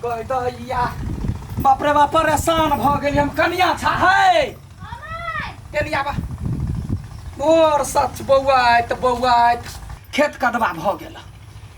गय दैया बाप रे बाप परेशान भऽ गेली हम कनिया छा है कनिया बा और सच बौआइत बौआइत खेत कदबा भऽ गेल।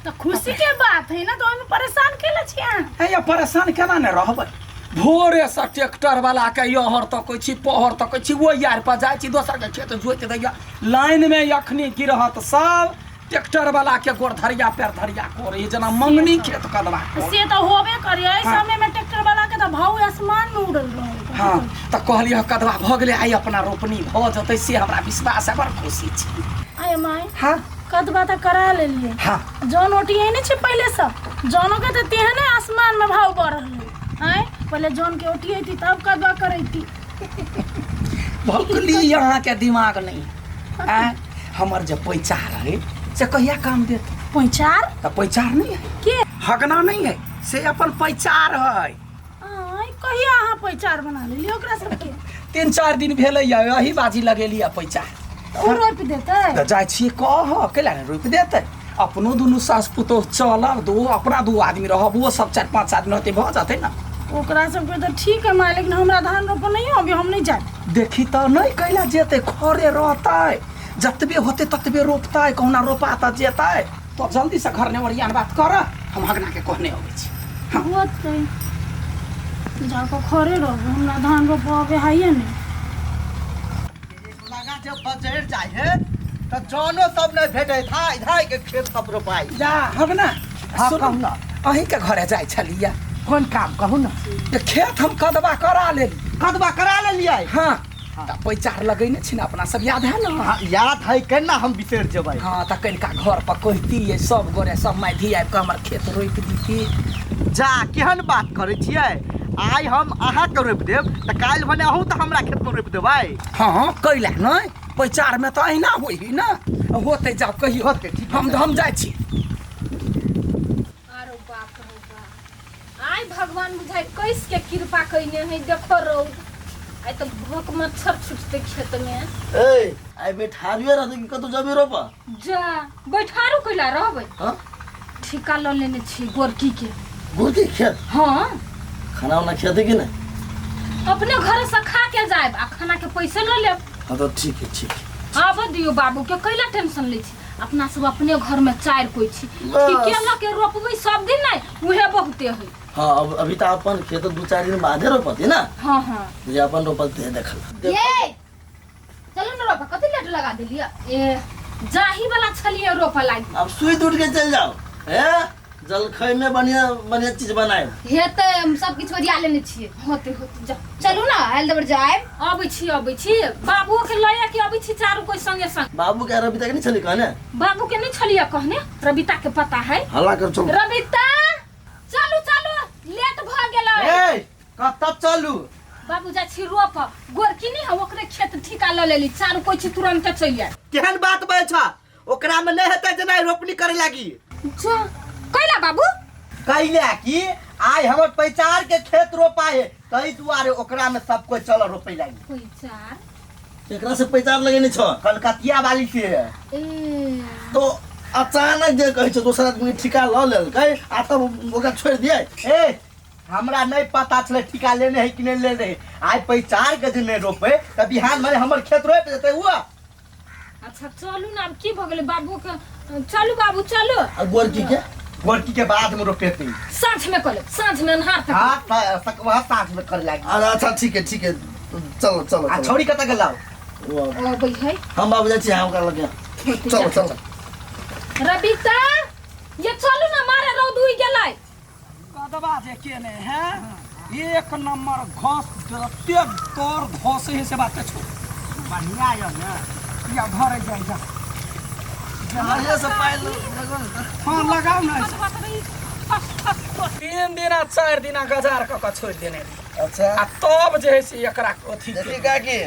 तऽ खुशी के बात है ना, तऽ ओहिमे परेशान केले छी अहाँ? हे ये परेशान केना ने रहबै? भोरे से ट्रैक्टर वाला के यहर तकै छी पहर तकै छी, ओहि यार पर जाइ छी दोसर के खेत जोति दैया, लाइन में अखनी गिरहत सब ट्रैक्टर वाला के गोर धरिया पैर धरिया करे जेना मंगनी खेत कदबा करे। से तऽ होबे करे, एहि हाँ। समय में ट्रैक्टर वाला के तऽ भाव आसमान में उड़ल रहे। हाँ तऽ कहलियै कदबा भऽ गेलै, आइ अपना रोपनी भऽ जेतै से हमरा विश्वास है, बड़ खुशी छी। आय my. हाँ। कदबा तऽ करा लेलियै। हाँ। जौन ओटिएने छै पहिले से, जौनो के तऽ तेहने आसमान में भाव बढ़ल है। आँय पहिले जौन के ओटिएती तब कदबा करैती। भौकली अहाँके दिमाग नहीं आँय, हमर जे पैचार है से कहिया काम देत? पैचार? तऽ पैचार नहीं है के? हगना नहीं है से अपन पैचार है। आँय कहिया अहाँ पैचार बना लेलियै ओकरा सबके? 3-4 दिन भेलै या एही बाजी लगेली आ पैचार। तऽ ओ रोपि देतै? तऽ जाइ छियै कह कैला ने रोपि देतै, अपनो दुनू सास पुतोह चलब, दू अपना दू आदमी रहब, ओ सब 4-5 आदमी रहतै भऽ जेतै ने। ओकरा सबके तऽ ठीक है माय, लेकिन हमरा धान रोपऽ नहीं अबै, हम नहीं जायब। देखी तऽ नहीं कैला जेतै, खरे रहतै, जतबे होतै ततबे रोपतै, कहुना रोपा तऽ जेतै। तो जल्दी से घर ने ओरियान बात कर, हम हगना के कहने अबै छी। हाँ। होतै जाकऽ खरे रहबै, हमरा धान रोपऽ अबै है नहीं। लगा जब बजर जाइ है तऽ जनो सब नहीं भेटै, धाइ धाइ के खेत सब रोपाइ। जा हगना। हाँ, सुनू कहू ना। अहीं के घरे जाइ छलियै। कोन काम कहू ना? जे खेत हम कदबा करा लेली। कदबा करा लेलियै? हाँ। तऽ पैचार लगेने छी ने अपना सब, याद है ना? हाँ, याद है, केना हम बिसरि जेबै। हाँ तऽ कनिका घर पर कहतियै सब गोरे सब माय धी आबि कऽ हमर खेत रोपि दीती। जा केहन बात करै छियै, आइ हम अहाँके रोपि देब तऽ काल्हि भने अहूँ तऽ हमरा खेतमे रोपि देबै। हाँ कैला नहि, पैचार में तऽ अहिना होइ है ना। होतै जाउ कहियो। होतै, ठीक है। हम जाइ छी। अरे बाप रे बाप, आइ भगवान बुझाइ कैस के कृपा कइने है, देखो रौद आइ तऽ भक मच्छर छुटते खेत में। ए आइ बैठारियो रहतै कि कतौ जबी रोपा? जा बैठारू कैला रहबै? हाँ? ठिका लऽ लेने छी गोरकी के। गोरकी खेत? हाँ। खाना उना खेतै कि नहि? अपने घर से खा के जायब आ खाना के पैसे लऽ लेब। हाँ तो ठीक है, ठीक है। आबऽ दियौ बाबू के, कैला टेंशन लै छी? अपना सब अपने घर में चारि कोइ छी, बस। ठीके लऽ के रोपबै सब दिन नहि, उहे बहुते है। हाँ अब अभी तो अपन खेत 2-4 दिन बादे रोपती ना। हाँ हाँ। जे अपन रोपते देखल। ये चलू ने रोपा, कथी लेट लगा देलियै? ए जाही वाला छलियै रोपऽ लागि। अब सुति उठ के चल जाओ, ए जलखै में बढ़िया बढ़िया चीज बनाए। हेतै, हम सब किछु ओरिया लेने छियै। होते होते जा। चलू ने आयल दबर जायब। अबै छी अबै छी, बाबुओ के लए के अबै छी चारू कोइ संगे संग। बाबू के रबिता के नहीं छली कहने? बाबू के नहीं छलियै कहने, रबिता के पता है। हल्ला कर चलू। रबिता चलू चलू, लेट भ गेलै। ए कतऽ चलू? बाबू जा छी रोप, गोरकी नहीं है ओकरे खेत ठिका ल लेली, चारू कोइ छी तुरंत चलि आयल। केहन बात बजै छ, ओकरा में नहीं हेतै जेना रोपनी करे लागी। जा कैला बाबू? कैला कि आइ हमर पैचार के खेत रोपा है, तई दुआरे ओकरा में सब कोई चल रोपे लागी। पैचार? एकरा से पैचार लगेने छ? कलकतिया वाली से। ए तो अचानक जे कहै छ दोसर आदमी ठिका ल लेलकै आ तब ओकरा छोड़ि दियै? ए हमरा नहीं पता छलै ठिका लेने है कि नहीं लेने है, आइ पैचार के जे नहीं रोपे त बिहान भने हमर खेत रोपि देतै उ। अच्छा चलू ना, अब की भ गेलै बाबू के? चलू बाबू चलू। आ गोरकी के? गोरकी के बाद में रोपेतै। साँझ में कऽ लेब, साँझ में अन्हार तक। हाँ, वहाँ साँझ में करे लागी। अरे अच्छा ठीक है ठीक है, चलो चलो, आ चलो। छौड़ी कतऽ गेलौ? वो अबै है। हम बाबू जाइ छी, हम ओकरा लगे। होतै, चलो, जा। चलो। रबिता ये चलू ना, मारे रौद उगि गेलै। कदबा जे केने है एक नंबर घस जते तोर घस है से बात छो। बढ़िया यऽ ने। या घरे जाय जा। बढ़िया से पाइ लगाउ ने। हाँ लगाउ ने। 3 दिना 4 दिना गजार कऽ कऽ छोड़ि देने रही। अच्छा। आ तब जे है से एकरा अथी देखी केलकै। काकी।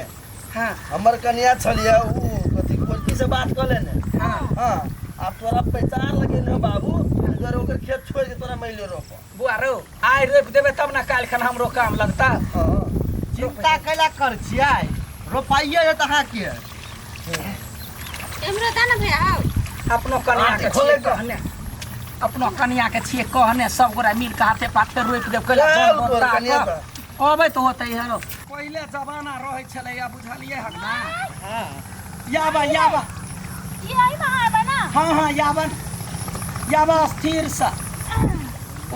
हाँ। हमर कनिया छलियै उ कथी गोलकी से बात कऽ लेने। हाँ। हाँ, आब तोरा पैचार लगेने हो बाबू, अगर ओकर खेत छोड़ि के तोरा मैले रोप। बुआ रौ, आइ रोपि देबै तब ने काल्हि खन हमरो काम लगता। हाँ। चिंता कैला कर छियै, रोपाइए हेत अहाँके। एमरो दा ना भैया, आओ। अपनो कनिया के खोले छियै कहने। अपनो कनिया के छियै कहने सब गोरा मिल के हाथे पाथे रोपि देब कैला चल जन तोहर बोता कनिया कऽ। अबै तऽ होतै हेरो पहिले जमाना रहै छलैया बुझलियै हन ना हां याबा याबा ये आई महा आबे ना हाँ हाँ याबन याबा स्थिर से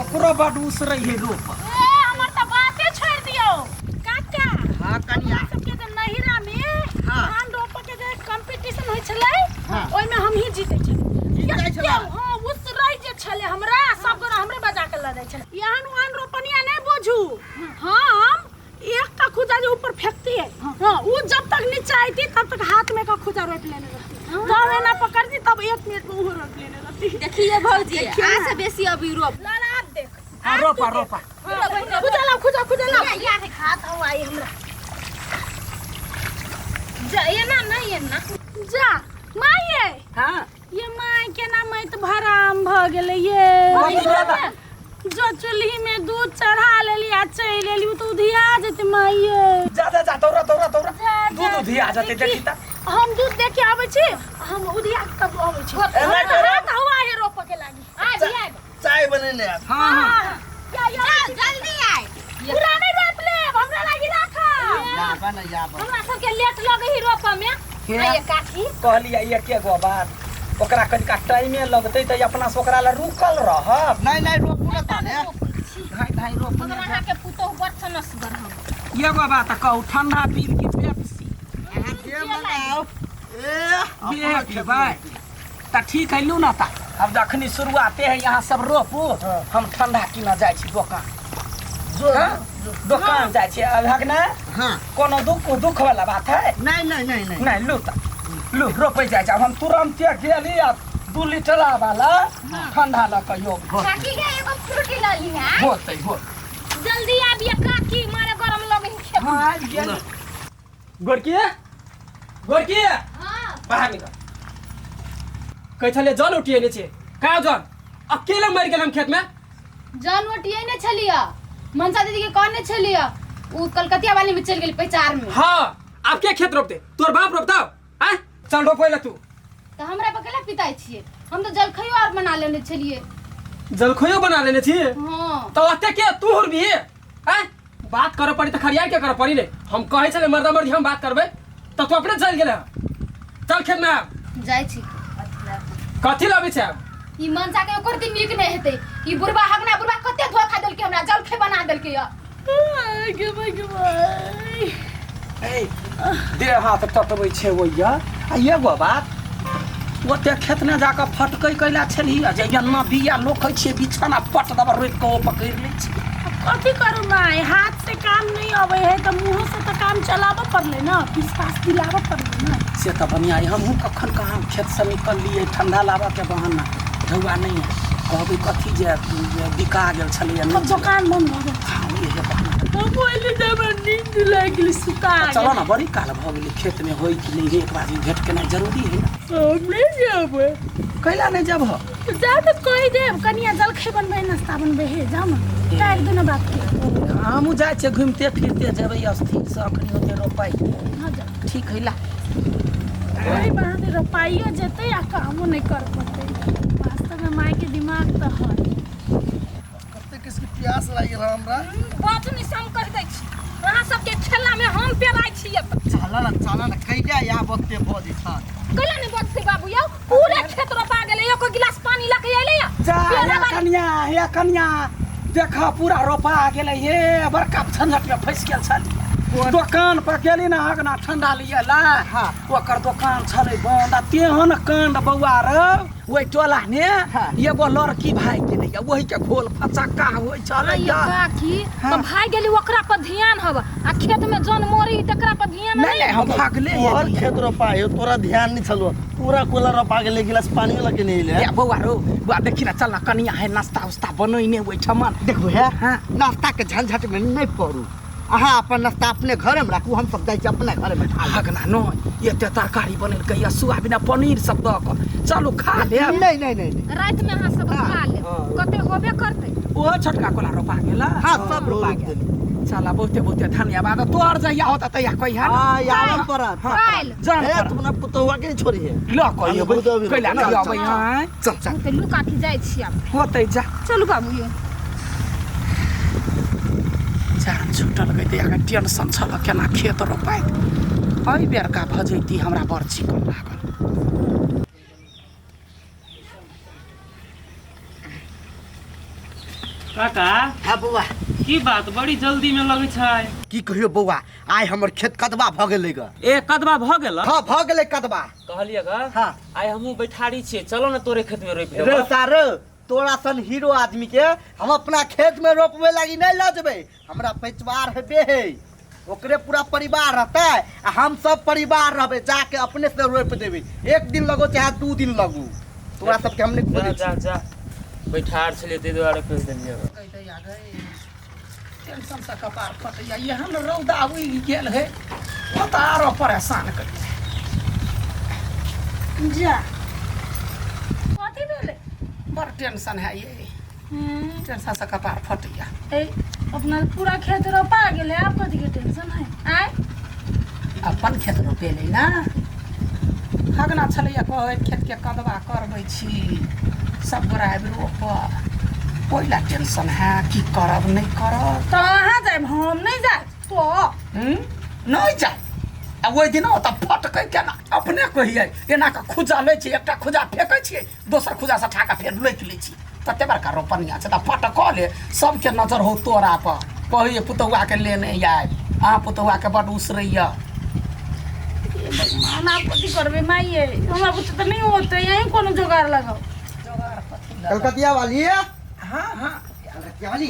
ओकरो बड उसरै है रोप ए हमर त बाते छोड़ दियो काका हां कनिया सबके जे नहिरा में हाँ। धान रोपऽ के जे कंपटीशन होइ छलै हाँ। ओहिमे हम ही जीतै छलियै जीत जाइ छलै? हाँ उसरै जे छलै हमरा सब गोरा हमरे बजा के लऽ जाइ छलै एहन ओहन रोपनिया नहि बुझू हम एक का खुजा जो ऊपर फेंकती है हाँ वो जब तक नीचे आई थी तब तक हाथ में का खुजा रोप लेने रहती तब एना पकड़ती तब एक मिनट में वो रोप लेने रहती देखिए भौजी देखिए आ ना। से बेसी अभी रोप लाला आप देख हाँ रोपा रोपा खुजा लाओ खुजा खुजा लाओ हाथ हो आई हमरा जा एना नहीं एना जा माई ये हाँ ये माई के ना माई तो भराम भ गेलै ये कथी भेल? जो चूल्ही में दूध चढ़ा लेली आ चलि एली उ तऽ उधिया जेतै माई ये जा जा जा दौड़ा दौड़ा दौड़ा जा, जा। दूध उधिया जेतै देखी तऽ हम दूध दे के आबै छी हम उधिया के तब आबै छी एना करू। हाथ हवा है रोपऽ के लागी आबि आबि चाय बनेने आयब। हाँ हाँ या या जल्दी आय पूरा नहीं रोप लेब हमरा लागी राखा याबा ना याबा हमरा सबके लेट लगे ही रोपऽ में के? आइए काकी कहलियै एके गो बात ओकरा कनिका टाइमे लगतै तऽ अपना से ओकरा लए रुकल रहब नहीं नहीं रोपू ना ताने धाइ धाइ रोपू मगर अहाँके पुतोहु बड़ सनसगर हम एगो बात कहू ठंडा पीब कि पेप्सी अहाँ के मंगाओ ए बे पीबै तऽ ठीक है लू ना ता अब जखनी शुरुआते है यहाँ सब रोपू हम ठंडा कीनऽ जाइ छी दोकान जो हाँ? दोकान जाइ छी अब हक ना हां कोनो दुख दुख वाला बात है नहीं नहीं नहीं नहीं नहीं लू त लू रोपै जाइ छै आब हम तुरन्ते गेली आ 2 लीटरा वाला ठंडा लऽ कऽ योग काकी के एगो फ्रूटी लऽ ली है होतै होत जल्दी आबिए काकी मारे गरम लगे है खेत हाँ आबि गेल गोरकी गोरकी हाँ बाहर निकल कहै छलियै जल उठिएने छियै कहाँ जल अकेले मरि गेल हम खेतमे जन ओटिए ने छलियै मनसा दीदी के कहने छलियै उ कलकतिया वाली में चलि गेल पैचार में हाँ आब के खेत रोपते तोर बाप रोपता आँय चल रोपै ला तू तऽ हमरा पर केला पिताइ छियै हम तऽ जलखइयो आर बना लेने छलियै जलखइयो बना लेने छी हाँ तऽ ओते के तू हुरबी आँय बात करऽ पड़ी तऽ खरियार के करऽ पड़ी ने हम कहै छलै मर्दा मर्दी हम बात करबै तऽ तू अपने चलि गेलै चल खेतमे आब जाइ छी कथी लबै छै आब ई मनसा के ओकर दिन नीक नहि हेतै ई बुढ़बा हगना बुढ़बा कते धोखा देलकै हमरा जलखै बना देलकै यऽ गे भाई गे भाई ए देह हाथ तटबै छै ओइया आ एगो बात ओते खेत ने जाकऽ फटकै कैला छलही आ जे एन्ना बिया लोकै छियै बिछाना पट दबा रोपि कऽ ओ पकड़ि लै छै कथी करू माय हाथ से काम नहीं अबै है तऽ मुँह से तऽ काम चलाबऽ पड़लै ने विश्वास दिलाबऽ पड़लै ने से तऽ बढ़िआँ अइ हमहूँ कखन कहाँ खेतसँ निकललियै ठण्डा लाबऽके बहाना ढौआ नहि है कहबै कथी जे जे बिका गेल छलैए तब नहि छलै। दोकान बंद भऽ गेल हँ, इहे बहाना। हम बोलली तऽ हमरा नींद लागि गेलै सुता चलो ने बड़ी काल भऽ गेलै खेतमे होइ कि नहि होइ एक बार भेँट केनाइ जरूरी है ने हम नहि जेबै कैला नहि जेबह जा तऽ कहि देब कनिया जलखै बनबै नाश्ता बनबै हे जाउ ने काटि दू ने बात के हमहूँ जाइ छियै घुमिते फिरते जेबै स्थिरसँ अखनी ओते रोपाइ हँ जाउ ठीक है ला ओहि बहाने रोपाइयो जेतै आ कामो नहि कर पड़तै वास्तवमे मायके दिमाग तऽ है कते किसके प्यास लागि रहल हमरा बात नहीं सम कह दै छी अहाँ सबके खेला में हम पेराइ छी चल ना चल ना कैला या बत्ते बजै छ कैला नहीं बजतै बाबू यौ पूरे खेत रोपा गेलै एको गिलास पानी लऽ के अयलै या जा हे कनिया हे कनिया देख पूरा रोपा गेलै हे बड़का झंझट में फँसि गेल छलियै दोकान पर गेली ना अगना ठंडा लिए ला हाँ। ओकर दोकान छलै बंद आ तेहन कांड बौआ रौ ओहि टोला ने हाँ। एगो लड़की भागि गेलै ओहि के घोल फचक्का होइ छलै काकी हाँ। तऽ भागि गेली ओकरा पर ध्यान हब आ खेत में जन मरी तकरा पर ध्यान नहीं नहीं हम भागले तोहर खेत रोपा है तोरा ध्यान नहीं छलो पूरा कोला रोपा गेलै गिलास पानी लके नहीं एलै ए बौआ रौ बौआ देखी ना चल ना कनिया है नाश्ता उस्ता बनैने ओहिठमन देखू हे हाँ। नाश्ता के झंझट में नहीं पड़ू अहाँ अपन नाश्ता अपने घर में राखू हम सब जाइ छी अपने घर में खा लेब। भगना नहि एते तरकारी बनेलकै या सोयाबीन आ पनीर सब दऽ कऽ चलू खा लेब नहीं नहीं नहीं नहीं राति में अहाँ सब खा लेब कते होबे करतै ओ छोटका कोला रोपा गेला। हाँ सब रोपा गेल। चला बहुते बहुते धन्यवाद। तोहर जहिया होता तहिया कहिया ना। हाँ याद पड़त। काल्हि जान ए पड़त। तुम ना पुतहुआ के छोड़ी है। ल कहियो हम बहुत अभी कैला रोपबै। नहीं अबै हैं। चल चल। तऽ लू काकी जाइ छी आब। होतै जा। चलू बाबू यौ। जान छूटल गई तऽ अगर टेंशन छल केना खेत रोपाइत। एहि बेरका भऽ जैती हमरा बड़ चिकन लागल। काका। हाँ बौआ। की बात बड़ी जल्दी में लगै छै? की कहियो बौआ, आइ हमर खेत कदबा भऽ गेलै ग। ए कदबा भऽ गेल? हाँ भऽ गेलै कदबा। कहलियै ग। हाँ। आइ हमहूँ बैठारी छियै, चलो ने तोरे खेत में रोपि रे देबौ। सारो, तोरा सन हीरो आदमी के हम अपना खेत में रोपबे लागी नहीं लऽ जेबै। हमरा पैचवार हेबे है, ओकरे पूरा परिवार रहतै आ हम सब परिवार रहबै, जाके अपने से रोपि देबै। एक दिन लगो चाहे 2 दिन लगू, तोरा सबके हम नहीं जा खोजै जा छी। जा, बैठार छलियै ताहि दुआरे कहि देलियै। टेंशन से कपार फटैया, एहन रौदा उगि गेल है ओ तऽ आरो परेशान कर। जा कथी भेलै? बड़ टेंशन है ये, टेंशन से कपार फटैया। ए अपना पूरा खेत रोपा गेलै, आब कथी के टेंशन है? आय अपन खेत रोपेलै ना, हगना छलैया कहै खेत के कदबा करबै छी, सब गोरा आबि रोपब, ओहि ला टेंशन है की करब नहीं करब। तऽ अहाँ जायब, हम नहीं जायब। तो नहीं जाय। आ ओहि दिन ओतऽ फटकै केना अपने कहियै, एना कऽ खुजा लै छियै, एकटा खुजा फेकै छियै, दोसर खुजासँ ठाका फेर लोकि लै छियै। तते बड़का रोपनिया छै तऽ फटकले सबके नजर हो तोरा पर। कहैए पुतहुआके लेने आयब, अहाँ पुतहुआके बड्ड उसरैया। भगवान आब कथी करबै माइये, हमरा बुते तऽ नहि होतै, यहीं कोनो जोगाड़ लगाउ। जोगाड़ कथी लगाउ? कलकतिया वाली। हाँ हाँ। कलकतिया वाली।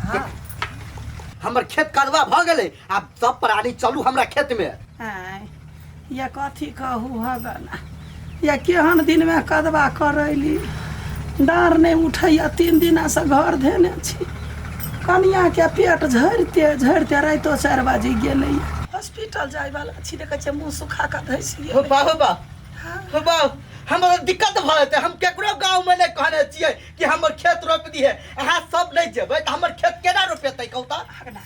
हाँ। हमर खेत कदबा भऽ गेलै, आब सब प्राणी चलू हमरा खेत में। आँय, या कथी कहू हगना, या केहन दिनमे कदबा करैली, डाँर नहि उठैया, 3 दिनासँ घर धेने छी। कनियाके पेट झड़िते झड़िते राइतो 4 बजे गेलै। हॉस्पिटल जायवला छी, देखै छियै मुँह सुखा कऽ धसि हो गेलै। बा हो बा हो बा, हमरा दिक्कत भऽ जेतै। हम केकरो गाँव में नहीं कहने छियै कि हमर खेत रोपि दिहे, अहाँ सब नहीं जेबै तऽ हमर खेत केना रोपेतै कहू तऽ? हगना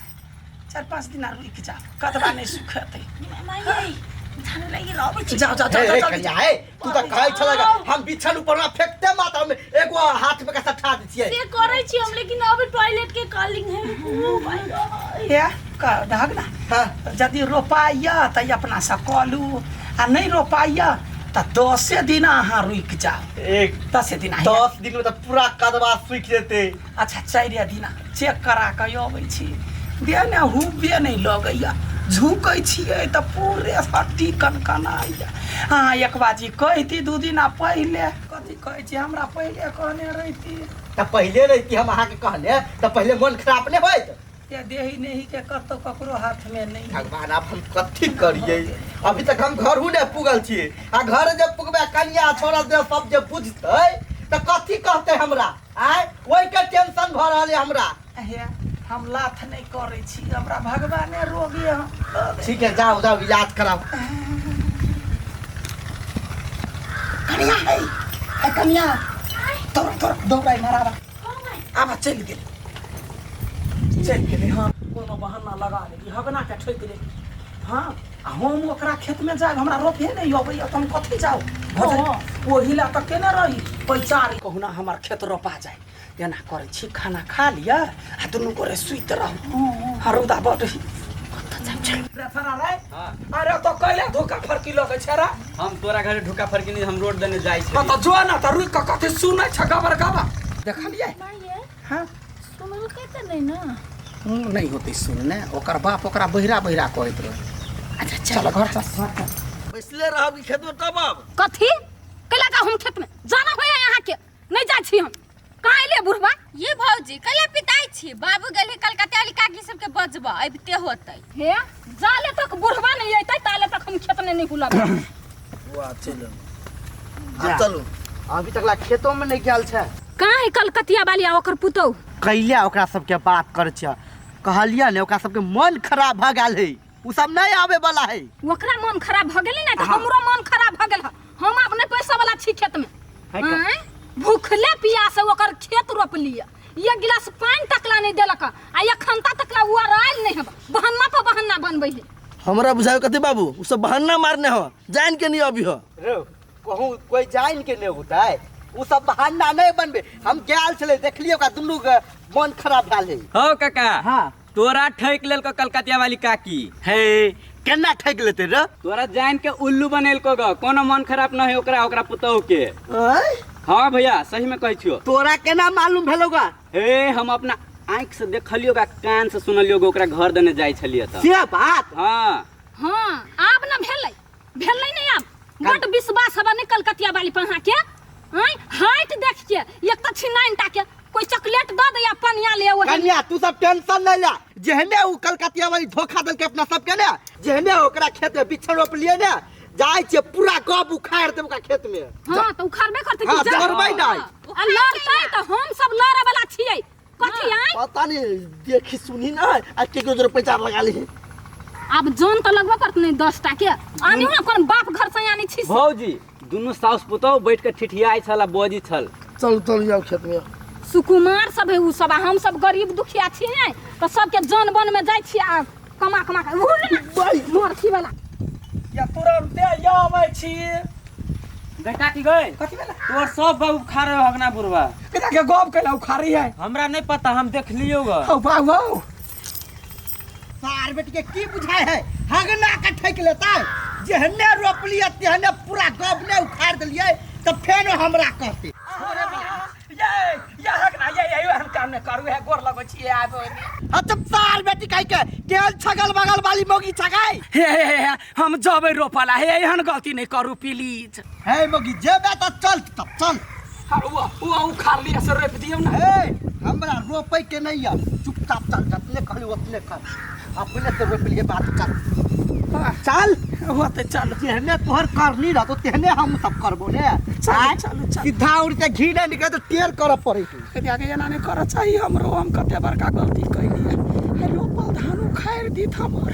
4-5 दिन रुकि जा, कदबा नहि सुखेतै। जाओ जाओ हे, जाओ हे, जाओ। कनिया, हे, तू तऽ कहै छलै हम बिछन ऊपर में फेंकते मात्र हम एगो हाथ में कसा ठा दै छियै। से करै छी हम, लेकिन अभी टॉयलेट के कॉलिंग है। ओ my God. हे हगना, हाँ। यदि रोपाइया तऽ अपना से कलू, आ नहीं रोपाइया तऽ 10 दिन अहाँ रुकि जाओ। एक 10 दिन 10 दिन में तऽ पूरा कदबा सूखि जेतै। अच्छा 4 दिन चेक करा कऽ अबै छी। देह ने हुबे नहीं लगैया, झुकै छियै तऽ पूरे हड्डी कनकनाइया। अहाँ एक बाजी कहिती 2 दिना पहिले, कथी कहै छी हमरा पहिले कहने रहिती। तऽ पहिले रहिती हम अहाँके कहने तऽ पहिले मन खराब नहि होइत। ये देही नेही के कतौ ककरो हाथ में नहीं। भगवान आब हम कथी करियै, अभी तक हम घरू नहि पुगल छियै, आ घर जे पुगबै कनिया छोड़ा दे सब जे बुझतै तऽ कथी कहतै हमरा? आँय, ओहिके टेंशन भऽ रहल है हमरा। हे हम लाथ नहीं करै छी, हमरा भगवाने रोगी हम। ठीक है, जाओ जाओ इलाज कराओ। कनिया है, ए कनिया दौड़ दौड़ दौड़ाइ माराबा आबा। चलि गेलै चलि गेलै। हाँ कोनो बहाना लगा लेली, हगना के ठोकि लेली। हाँ आ हम ओकरा खेत में जायब, हमरा रोपे नहीं अबैया तऽ हम कथी जाउ? ओहि ला तऽ केने रही पैचारी, कहुना हमर खेत रोपा जाय। एना करै छी, खाना खा लिअ आ दुनू गोरे सुति रहू। हाँ रौदा बड ही। अरे तो कैला धोखा फरकी लगै छै रे? हम तोरा घरे ढुका फरकी नहीं, हम रोड देने जाइ छी। हाँ तऽ जो ना तऽ रुकि कऽ कथी सुनै छ गबर गबर देखलियै? हाँ सुनलकै तऽ नहि ना। नहीं होतै सुनने, ओकर बाप ओकरा बहिरा बहिरा कहैत रहै। अच्छा चल घर चल। बैसले रहब कि खेत में तब आब? कथी कैला का हम खेत में जाना होया यहाँ के नहीं जाइ छी हम। कहाँ एलियै बुढ़बा? ये भौजी कैला पिताई छी, बाबू गेल है कलकत्ता वाली काकी सबके बजबा अबिते होतै। हे जाले तक बुढ़बा नहीं अइतै ताले तक हम खेत में नहीं हुलब। वाह चलू आ चलू। अभी तक ला खेतो में नहीं गेल छै। कहाँ है कलकतिया वाली आ ओकर पुतोहु? कैला ओकरा सबके बात करै छै, कहलियै ने ओकरा सबके मन खराब भऽ गेल है, उ सब नहीं आवे वाला है। ओकरा मन खराब भऽ गेलै ने तऽ हमरो मन खराब भऽ गेल। हम आब नहि पैसा वाला छी खेत में। आँय, भूखले पियासे ओकर खेत रोपलियै, एक गिलास पानि तकला नहीं देलक आ एखन तकला उ आर आयल नहीं हब बहन्ना पर बहन्ना बनबै है। हमरा बुझायो कथी बाबू, उ सब बहाना मारने हो, जान के नहीं अभी हो। रो कहूँ कोई जान के नहीं होता है, उ सब बहाना नहीं बनबे। हम गेल छले देखलिए ओकरा दुनू के मन खराब भेल है। हो काका। हाँ। तोरा ठैक लेलको कलकतिया वाली काकी। हे केना ठैक लेते रे? तोरा जान के उल्लू बनेलको ग, कोनो मन खराब न है ओकरा ओकरा पुतहु के। आय? हाँ भैया सही में कहै छियो। तोरा केना मालूम भेलो गा? हे हम अपना आँख से देखलियो गा, कान से सुनलियो गा, ओकरा घर देने जाइ छलियै तऽ। से बात? हाँ। हाँ आब न भेलै, भेलै नहीं आब। बड विश्वास हबा नहीं कलकतिया वाली पर अहाँ के। आँय हाइट देख के एक तऽ छिनाइन टा के कोई चॉकलेट the they या पनिया ले ओहे। कन्या तू सब टेंशन नहीं ले, जेहने उ कलकतिया वाली धोखा देलकै अपना सबके ने, जेहने ओकरा खेत में बिछन रोपलिए ने, जाइ छै पूरा गब उखाड़ देब ओकरा खेत में। हाँ तऽ उखाड़बे करतै हाँ, कि जा। जरबै नहि। आ लड़तै तऽ हम सब लड़ै वाला छियै। कथी आँय? पता नहीं देखी सुनी ना आ केकरो जरे पैसा लगा ली। आब जन तऽ लगबे करत नहीं 10 टा के। आनियो ने कोन बाप घर से आनी छी। भौजी दुनू साउस पुतहु बैठ के ठिठियाइ छल आ बजी छल। चल चल जाओ खेत में। सुकुमार सब है उ सब आ हम सब गरीब दुखिया छी ने तऽ सबके जन बन में जाइ छी आ कमा कमा के उड़ ना मोरथी वाला। या तुरंते आबै छी। बेटा की गए? कथी भेला? तोर सब बाबू खा रहे हगना बुढ़वा। कथा के गप कैला उखाड़ी है? हमरा नहीं पता, हम देख लियो ग। हौ बाबू हौ। सार बेटी के की बुझाय है, हगना के ठैक लेता, जेहने रोपलिए तेहने पूरा गब ने उखाड़ देलिए त फेन हमरा कहते। ये ये हगना ये ये हम काम ने करू है, गोर लगै छी आबो ने। हाँ तब सार बेटी कह के केल छगल बगल वाली मोगी छगाई। हे हे हे, हे हम जबै रोपला, हे एहन गलती नहीं करू प्लीज। हे मोगी जेबे त चल तब चल। हाँ, वो उखाड़ लिया से रोप दियौ ना। हे हमरा रोपै के नहीं है, चुपचाप चल, जतने कहली ओतने कर, अपने से रोप लिए बात चल चल। वो तो चल, जेहने तोहर करनी रहतो तेहने हम सब करबो ने। चल चल चल। सीधा उड़ के घी नहीं निकले तो टेर कर पड़े तू। कथी आगे एना नहीं कर चाहिए हमरो, हम कते बड़का गलती कैलिए। हे रोपल धान उखाड़ दी हमर।